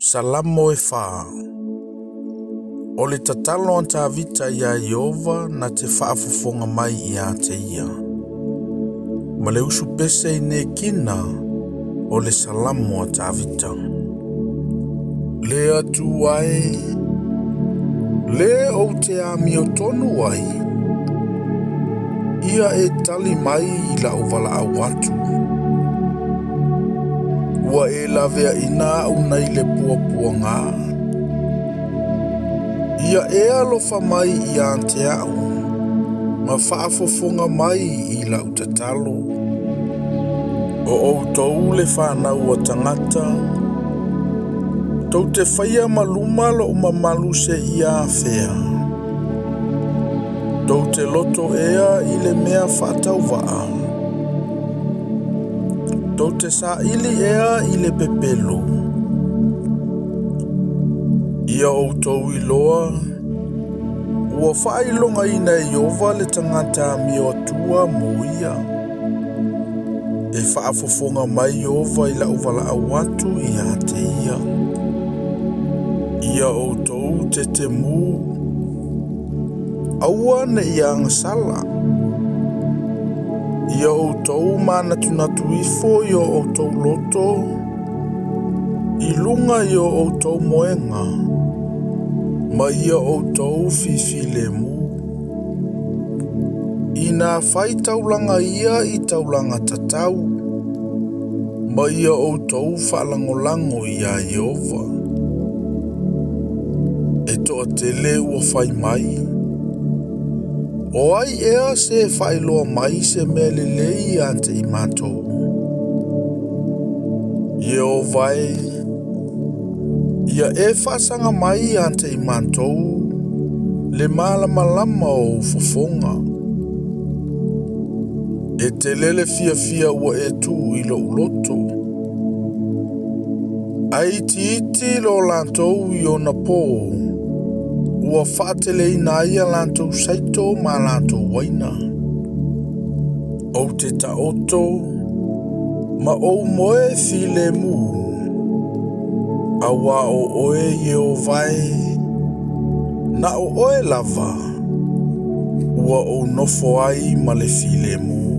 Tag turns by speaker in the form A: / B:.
A: Salamo e fa. O le tatalo a Tavita iā Ieova na te faafofoga mai ia te ia. Ma le usu pese i Nekina o le Salamo a Tavita. Le Atua e, lē ou te amiotonu ai, ia e tali mai i la'u valaau atu. Ua e laveaina a'u nai le puapuagā. Ia e alofa mai ia te a'u, ma faafofoga mai i la'u tatalo. O outou le fanau a tagata, tou te faia ma luma lo'u mamalu seia afea. Tou te loto ea i le mea faatauvaa. Tou te saili ea i le pepelo. Ia outou iloa, ua faailogaina e Ieova le tagata amio atua mo ia. E faafofoga mai Ieova i la'u valaau atu ia te ia. Ia outou tetemū, aua ne i agasala. Ia outou manatunatu ifo i o outou loto, i luga i o outou moega, ma ia outou fifilemu. Inā fai taulaga ia i taulaga tatau, ma ia outou faalagolago iā Ieova. E toatele ua fai mai, O ai ea se faailoa mai se mea lelei ia te i matou? Ieova e, ia e faasaga mai ia te i matou le malamalama o ou fofoga. E tele le fiafia ua e tuu i lou loto. Ae itiiti lo latou i ona pō, ua faateleina ai a latou saito ma a latou uaina. Ou te taoto ma ou moe filemu, auā o oe Ieova e, na o oe lava, ua ou nofo ai ma le filemu.